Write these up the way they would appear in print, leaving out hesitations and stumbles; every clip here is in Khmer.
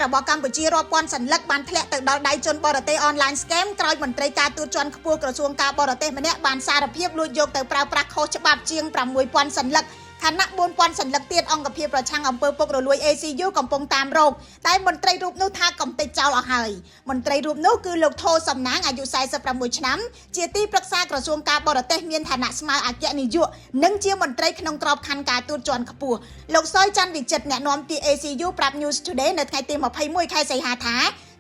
របស់កម្ពុជារាប់ពាន់សន្លឹកបានធ្លាក់ទៅដល់ដៃជនបរទេស online scam ក្រោយមន្ត្រីការទូតជាន់ខ្ពស់ក្រសួងការបរទេសម្នាក់បានសារភាពលួចយកទៅប្រើប្រាស់ខុសច្បាប់ជាង6000សន្លឹកខណៈ4000សន្លឹកទៀតអង្គភាពប្រឆាំងអំពើពុករលួយ ACU កំពុងតាមរកតែមន្ត្រីរូបនោះថាកំទេចចោលអស់ហើយមន្ត្រីរូបនោះគឺលោកថូសំណាងអាយុ46ឆ្នាំជាទីប្រឹក្សាក្រសួងការបរទេសមានឋានៈស្មើអគ្គនាយកនិងជាមន្ត្រីក្នុងក្របខ័ណ្ឌការទូតជាន់ខ្ពស់លោកសយច័ន្ទវិចិត្រអ្នកនាំពាក្យ ACU ប្រាប់ News Today នៅថ្ងៃទី21ខែសីហាថា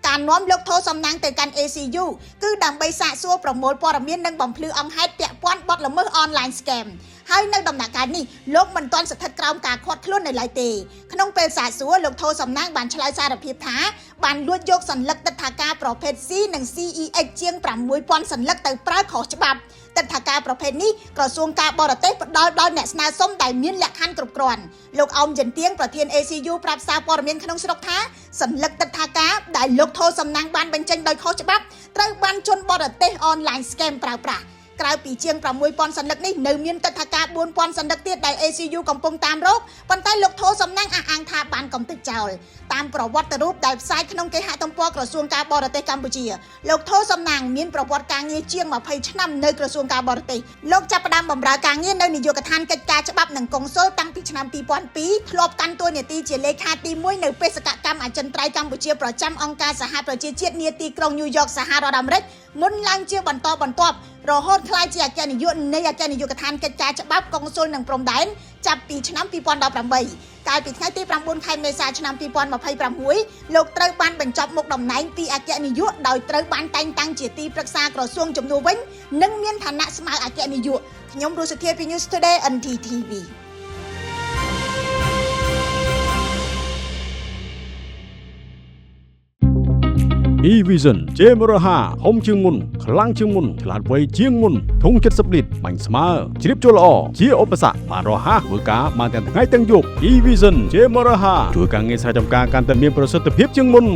ការនាំលោកថូសំណាងទៅកាន់ ACU គឺដើម្បីសាកសួរប្រមូលព័ត៌មាននិងបំភ្លឺអង្គហេតុពាក់ព័ន្ធបទល្មើស online scam ហើយនៅដំណាក់កាលនេះលោកមិនទាន់ស្ថិតក្រោមការឃាត់ខ្លួននៅឡើយទេក្នុងពេលសាកសួរលោកថូសំណាងបានឆ្លើយសារភាពថាបានលួចយកសន្លឹកទិដ្ឋាការប្រភេទ C និង CEX ជាង6000សន្លឹកទៅប្រើខុសច្បាប់ទិដ្ឋាការប្រភេទនេះក្រសួងការបរទេសផ្ដល់ដល់អ្នកស្នើសុំដែលមានលក្ខខណ្ឌគ្រប់គ្រាន់លោកអោមយិនទៀងប្រធាន ACU ប្រាប់សារព័ត៌មានក្នុងស្រុកថាសន្លឹកទិដ្ឋាការដែលលោកថូសំណាងបានបញ្ចេញដោយខុសច្បាប់ត្រូវបានជនបរទេស online scam ប្រើប្រាស់ក្រៅពីជាង6000សន្លឹកនេះនៅមានទិដ្ឋាការ4000សន្លឹកទៀតដែល ACU កំពុងតាមរកប៉ុន្តែលោកថូសំណាងអះអាងថាបានកំទេចចោលតាមប្រវត្តិរូបដែលផ្សាយក្នុងគេហទំព័រក្រសួងការបរទេសកម្ពុជាលោកថូសំណាងមានប្រវត្តិការងារជាង20ឆ្នាំនៅក្រសួងការបរទេសលោកចាប់ផ្ដើមបម្រើការងារនៅនាយកដ្ឋានកិច្ចការច្បាប់និងកុងស៊ុលតាំងពីឆ្នាំ2002ធ្លាប់កាន់តួនាទីជាលេខាទី1នៅបេសកកម្មអចិន្ត្រៃយ៍កម្ពុជាប្រចាំអង្គការសហប្រជាជាតិនាទីក្រុងញូវយ៉កសហរដ្ឋអាមេរិកមុនឡើងជាបន្តបន្ទាប់រហូតក្លាយជាអគ្គនាយកនៃអគ្គនាយកដ្ឋានកិច្ចការច្បាប់កុងស៊ុលនិងព្រំដែនចាប់ពីឆ្នាំ2018កាលពីថ្ងៃទី9ខែមេសាឆ្នាំ2026លោកត្រូវបានបញ្ចប់មុខតំណែងពីអគ្គនាយកដោយត្រូវបានតែងតាំងជាទីប្រឹក្សាក្រសួងជំនួសវិញនិងមានឋានៈស្មើអគ្គនាយកខ្ញុំរស់សុធាពី News Today NTTV E-Vision J150 ធំជាងមុនខ្លាំងជាងមុនឆ្លាតវៃជាងមុនធុង70លីត្របាញ់ស្មើជ្រាបចូលល្អជាឧបសគ្គបានរហ័សធ្វើការបានទាំងថ្ងៃទាំងយប់ E-Vision J150 ជួយការងារស្រែចម្ការកាន់តែមានប្រសិទ្ធភាពជាងមុន។